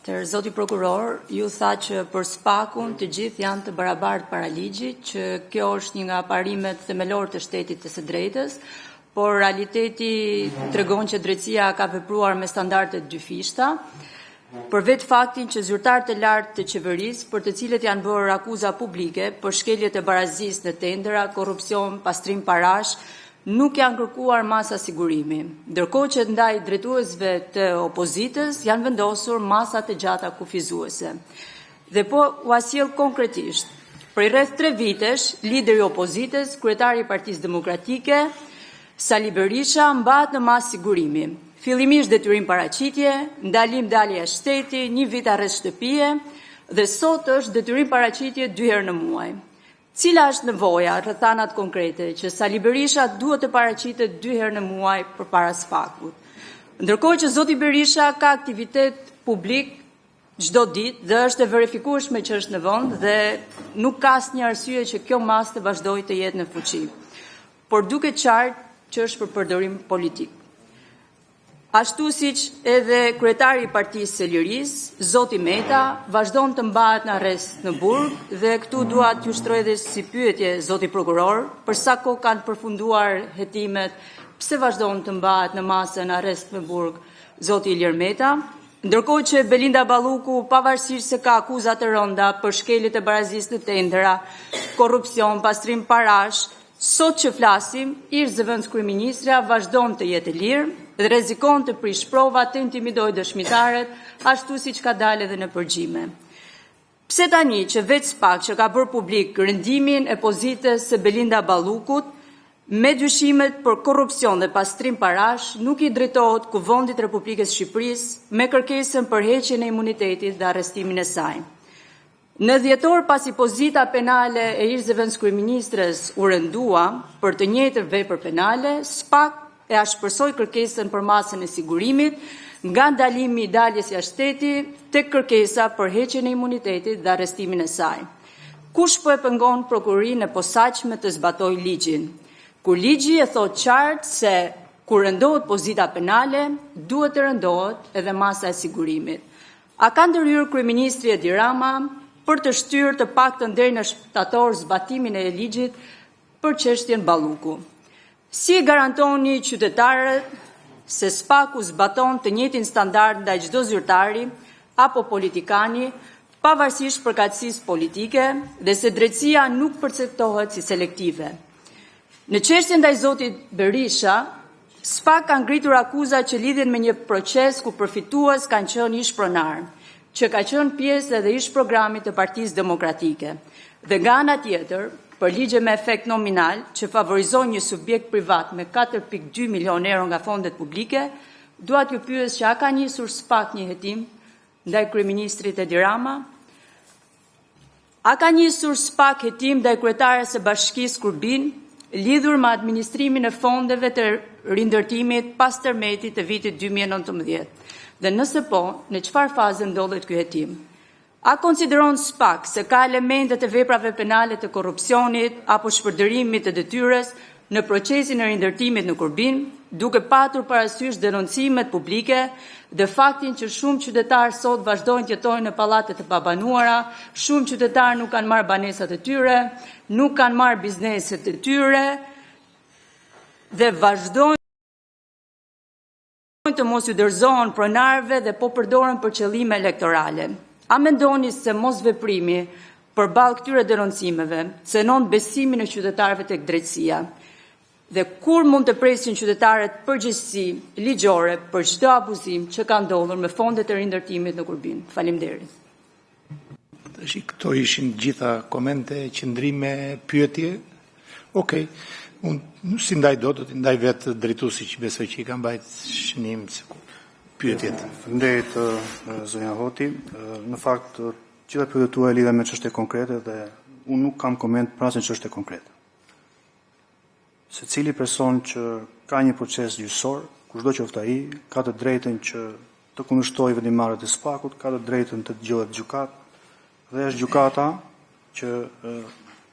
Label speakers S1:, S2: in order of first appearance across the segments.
S1: Atëherë, zoti prokuror, ju thatë që për SPAK-un të gjithë janë të barabartë para ligjit, që kjo është një nga parimet themelore të shtetit të së drejtës, por realiteti tregon që drejtësia ka vepruar me standarde të dyfishta. Për vetë faktin që zyrtarë të lartë të qeverisë, për të cilët janë bërë akuza publike për shkelje të barazisë në tendera, korrupsion, pastrim parash, nuk janë kërkuar masa sigurimi, ndërkohë që ndaj drejtuesve të opozitës janë vendosur masa të gjata kufizuese. Dhe po jua sjell konkretisht. Prej rreth 3 vitesh, lideri i opozitës, kryetari i Partisë Demokratike, Sali Berisha, mbahet në masë sigurimi. Fillimisht detyrim paraqitje, ndalim dalje jashtë shteti, një vit arrest shtëpie dhe sot është detyrim paraqitje dy herë në muaj. Cila është nevoja, rrethanat konkrete që Sali Berisha duhet të paraqitet dy herë në muaj përpara SPAK-ut? Ndërkohë që zoti Berisha ka aktivitet publik çdo ditë dhe është e verifikueshme që është në vend dhe nuk ka asnjë arsye që kjo masë të vazhdojë të jetë në fuqi. Por duket qartë që është për përdorim politik. Ashtu siç edhe kryetari i Partisë së Lirisë, zoti Meta, vazhdon të mbahet në arrest në burg dhe këtu dua t'ju shtroj edhe si pyetje, zoti prokuror, për sa kohë kanë përfunduar hetimet, pse vazhdon të mbahet në masën arrest me burg zoti Ilir Meta? Ndërkohë që Belinda Balluku, pavarësisht se ka akuza të rënda për shkelje të barazisë në tendera, korrupsion, pastrim parash, sot që flasim, ish-zëvendëskryeministrja vazhdon të jetë e lirë dhe rrezikon të prishë prova, të intimidojë dëshmitarët, ashtu siç ka dalë edhe në përgjime. Pse tani që vetë SPAK-u që ka bërë publik rëndimin e pozitës së Belinda Ballukut me dyshimet për korrupsion dhe pastrim parash, nuk i drejtohet Kuvendit të Republikës së Shqipërisë me kërkesën për heqjen e imunitetit dhe arrestimin e saj? Në dhjetor, pasi pozita penale e ish-zëvendëskryeministres u rëndua për të njëjtën vepër penale, SPAK e ashpërsoi kërkesën për masën e sigurimit nga ndalimi i daljes jashtë shtetit te kërkesa për heqjen e imunitetit dhe arrestimin e saj. Kush po e pengon Prokurorinë e Posaçme të zbatojë ligjin? Kur ligji e thotë qartë se kur rëndohet pozita penale, duhet të rëndohet edhe masa e sigurimit. A ka ndërhyrë kryeministri Edi Rama për të shtyrë të paktën deri në shtator zbatimin e ligjit për çështjen Balluku? Si e garantoni qytetarët se SPAK-u zbaton të njëjtin standard ndaj çdo zyrtari apo politikani, pavarësisht përkatësisë politike dhe se drejtësia nuk perceptohet si selektive? Në çështjen ndaj zotit Berisha, SPAK ka ngritur akuza që lidhen me një proces ku përfitues kanë qenë ish-pronarë, që ka qenë pjesë edhe e ish-programit të Partisë Demokratike. Dhe nga ana tjetër, për ligje me efekt nominal që favorizojnë një subjekt privat me 4.2 milionë euro nga fondet publike, dua t'ju pyes: a ka nisur SPAK një hetim ndaj kryeministrit Edi Rama? A ka nisur SPAK hetim ndaj kryetares së Bashkisë Kurbin lidhur me administrimin e fondeve të rindërtimit pas tërmetit të vitit 2019? Dhe nëse po, në çfarë faze ndodhet ky hetim? A konsideron SPAK se ka elemente të veprave penale të korrupsionit apo shpërdorimit të detyrës në procesin e rindërtimit në Kurbin, duke pasur parasysh denoncimet publike dhe faktin që shumë qytetarë sot vazhdojnë të jetojnë në pallate të pabanuara, shumë qytetarë nuk kanë marrë banesat e tyre, nuk kanë marrë bizneset e tyre dhe vazhdojnë të mos u dorëzohen pronarëve dhe po përdoren për qëllime elektorale? A mendoni se mosveprimi përballë këtyre denoncimeve cenon besimin e qytetarëve te drejtësia? Dhe kur mund të presin qytetarët përgjegjësi ligjore për çdo abuzim që ka ndodhur me fondet e rindërtimit në Kurbin? Faleminderit!
S2: Tash këto ishin të gjitha komente, qëndrime, pyetje. Okej. Unë s'i ndaj dot, do t'i ndaj vetë drejtuesi që besoj që i ka mbajt shënim pyetjet.
S3: Faleminderit, zonja Hoti. Në fakt, të gjitha pyetjet tuaja lidhen me çështje konkrete dhe unë nuk kam koment për asnjë çështje konkrete. Secili person që ka një proces gjyqësor, kushdo qoftë ai, ka të drejtën që të kundërshtojë vendimmarrjet e SPAK-ut, ka të drejtën të dëgjohet në gjykatë dhe është gjykata që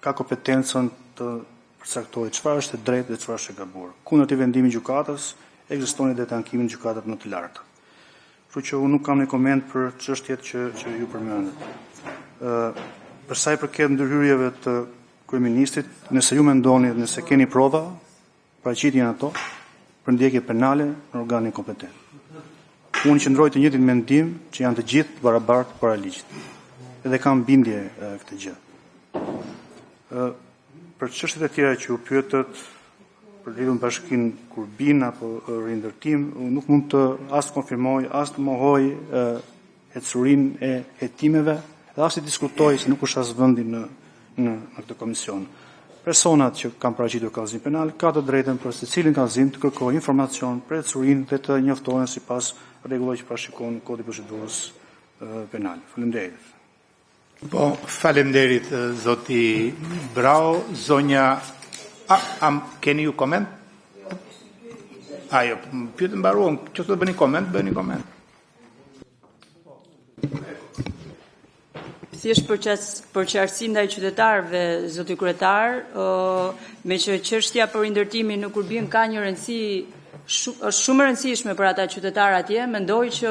S3: ka kompetencën të përcaktojë çfarë është e drejtë dhe çfarë është e gabuar. Kundër atij vendimi të gjykatës ekziston edhe ankimi në gjykatat më të larta. Kështu që unë nuk kam ndonjë koment për çështjet që ju përmendët. Për sa u përket ndërhyrjeve të Kryeministrit, nëse ju mendoni dhe nëse keni prova, paraqitini ato për ndjekje penale në organin kompetent. Unë qëndroj te i njëjti mendim, që janë të gjithë të barabartë para ligjit dhe e kam bindje këtë gjë. Për çështjet e tjera që ju pyetët, lidhur me Bashkinë Kurbin apo rindërtimin, unë nuk mund as të konfirmoj, as të mohoj ecurinë e hetimeve dhe as të diskutoj, se nuk është as vendi në këtë komision. Personat që kanë paraqitur kallëzim penal kanë të drejtën për secilin kallëzim të kërkojnë informacion për ecurinë dhe të njoftohen sipas rregullave që parashikon Kodi i Procedurës Penale. Faleminderit!
S2: Po, faleminderit, zoti Braho! Zonja, a keni ju koment? Jo, pyetjet mbaruan. Në qoftë se do të bëni koment, bëni koment.
S1: Thjesht për qartësi ndaj qytetarëve, zoti kryetar, meqë çështja për rindërtimin në Kurbin ka një rëndësi, është shumë e rëndësishme për ata qytetarë atje, mendoj që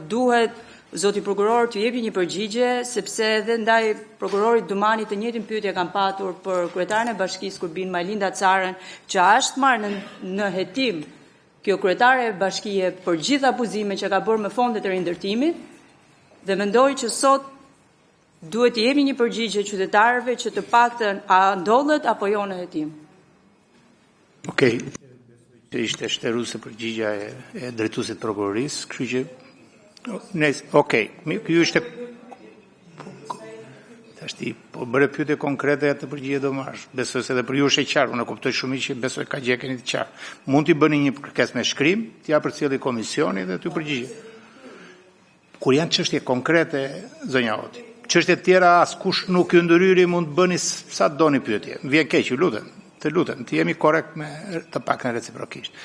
S1: duhet, zoti prokuror, t'ju jepni një përgjigje, sepse edhe ndaj prokurorit Dumani të njëjtën pyetje kam pasur për kryetaren e Bashkisë Kurbin, Majlinda Carën, që a është marrë në hetim kjo kryetare bashkie për të gjitha abuzimet që ka bërë me fondet e rindërtimit? Mendoj që sot duhet t'u jepni një përgjigje qytetarëve, që të paktën të dinë nëse ndodhet apo jo në hetim.
S2: Okej. Ishte shteruese përgjigjja e drejtuesit të prokurorisë, kështu që... Nejse, okay. Mirë, kjo ishte... Tashti, po bëre pyetje konkrete, atë përgjigje do marrësh. Besoj se edhe për ju është e qartë, unë e kuptoj shumë mirë që besoj ka gjë që e keni të qartë. Mund t'i bëni një kërkesë me shkrim, t'ia përcjellë komisionit dhe t'ju përgjigjet. Kur janë çështje konkrete, zonja Hoti, çështje të tjera askush nuk ju ndërhyri, mund të bëni sa të doni pyetje. Më vjen keq, ju lutem, të lutem, të jemi korrekt, të paktën reciprokisht.